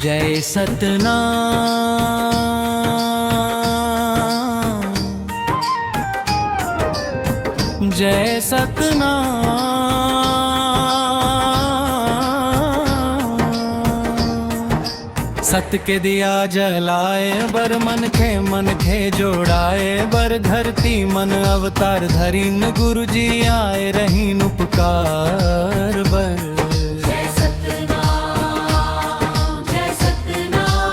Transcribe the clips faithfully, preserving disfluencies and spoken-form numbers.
जय सतनाम, जय सतनाम। सत के दिया जलाए बर, मनखे मनखे जोड़ाए बर, धरती मन अवतार धरिन, गुरुजी आए रहिन उपकार बर। जय सतनाम, जय सतनाम।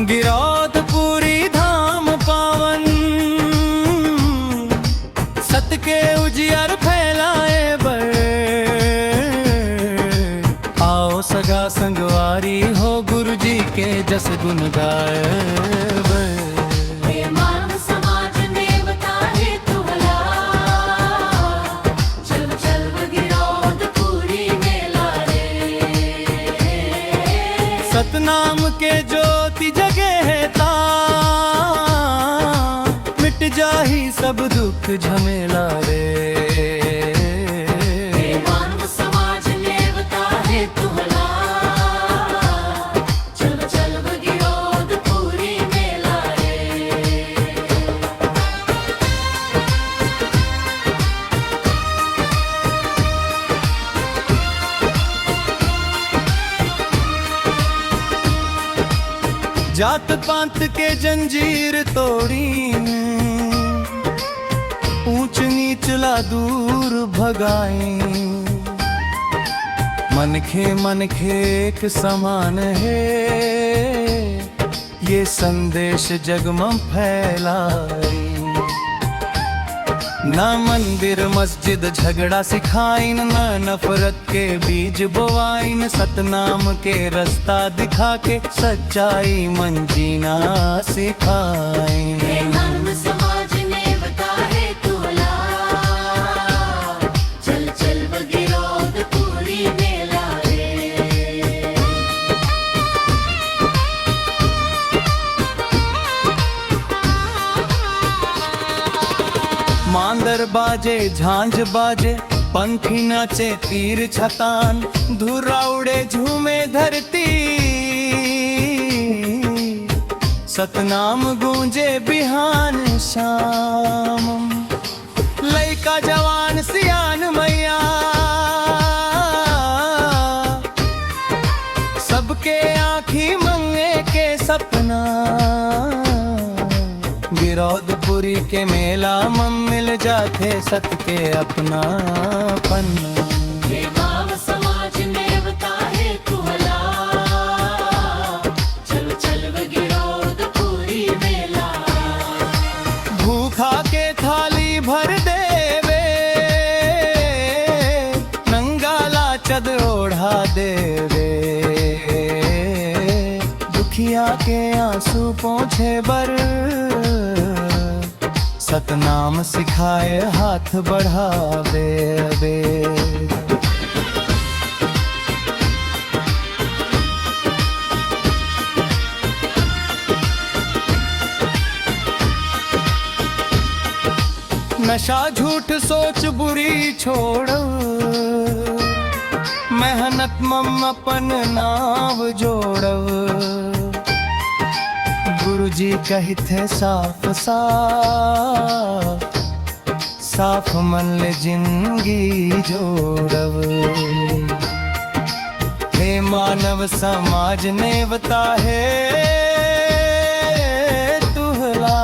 गिरौदपुरी धाम पावन, सत के उजियार फैलाए बर। आओ सगा संगवारी हो, गुरुजी के जस गुन गाए बर। हे मानव समाज नेवता हे तुहला, चल चल गिरौदपुरी मेला रे। सतनाम के ज्योति जगे हे ता, मिट जाही सब दुख झमेला रे। हे मानव समाज नेवता हे तुहला, चल चल गिरौदपुरी मेला रे। जात पात के जंजीर तोड़ीन, ऊंच नीच ला दूर भगाईन। मनखे मनखे एक समान हे, ये संदेश जग म फैलाई। ना मंदिर मस्जिद झगड़ा सिखाइन, ना नफरत के बीज बोवाइन। सतनाम के रस्ता दिखा के सच्चाई मन जीना सिखाइन। हे मानव समाज नेवता हे तुहला, चल चल गिरौदपुरी मेला रे। मांदर बाजे, झांझ बाजे, पंखी नाचे, तीर छतान, धुर्रा उड़े, झूमे धरती। सतनाम गूंजे बिहान शाम, लइका जवान सियान मैया, सबके आँखी म एके सपना। गिरौदपुरी के मेला म मिल जाथे सत के अपनापन। हे मानव समाज नेवता हे तुहला, चल चल गिरौदपुरी मेला। भूखा के थाली भर देवे, नंगा ला चद ओढ़ा देवे, दुखिया के आंसू पोंछे बर सतनाम सिखाए हाथ बढ़ावे बे। नशा झूठ सोच बुरी छोड़व, मेहनत मम अपन नाव जोड़व। गुरुजी कहिथे साफ साफ, साफ मन ले जिंदगी जोड़व। हे मानव समाज नेवता हे तुहला।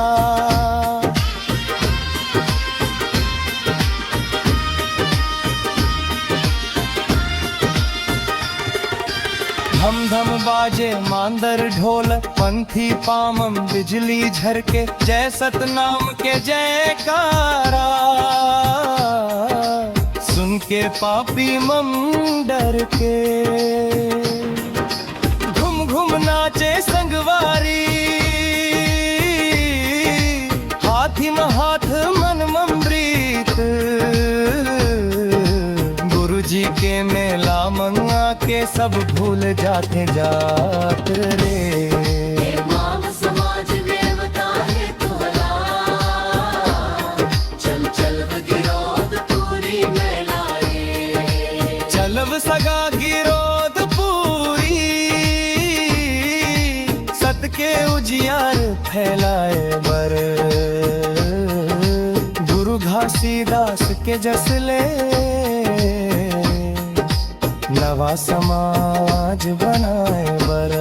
धम धम बाजे मांदर ढोल, पंथी पामम बिजली झरके, जय सतनाम के जयकारा। सुन के पापी मम डर के, घूम घूम नाचे संगवारी, हाथी म हाथ मन मम प्रीत। गुरुजी के मेला मंगा के सब भूल जाथे जात रे। हे मानव समाज नेवता हे तुहला, चल चल गिरौदपुरी मेला रे। चलब सगा गिरौदपुरी फैलाए बर, गुरु घासीदास के जस ले नवा समाज बनाए बर।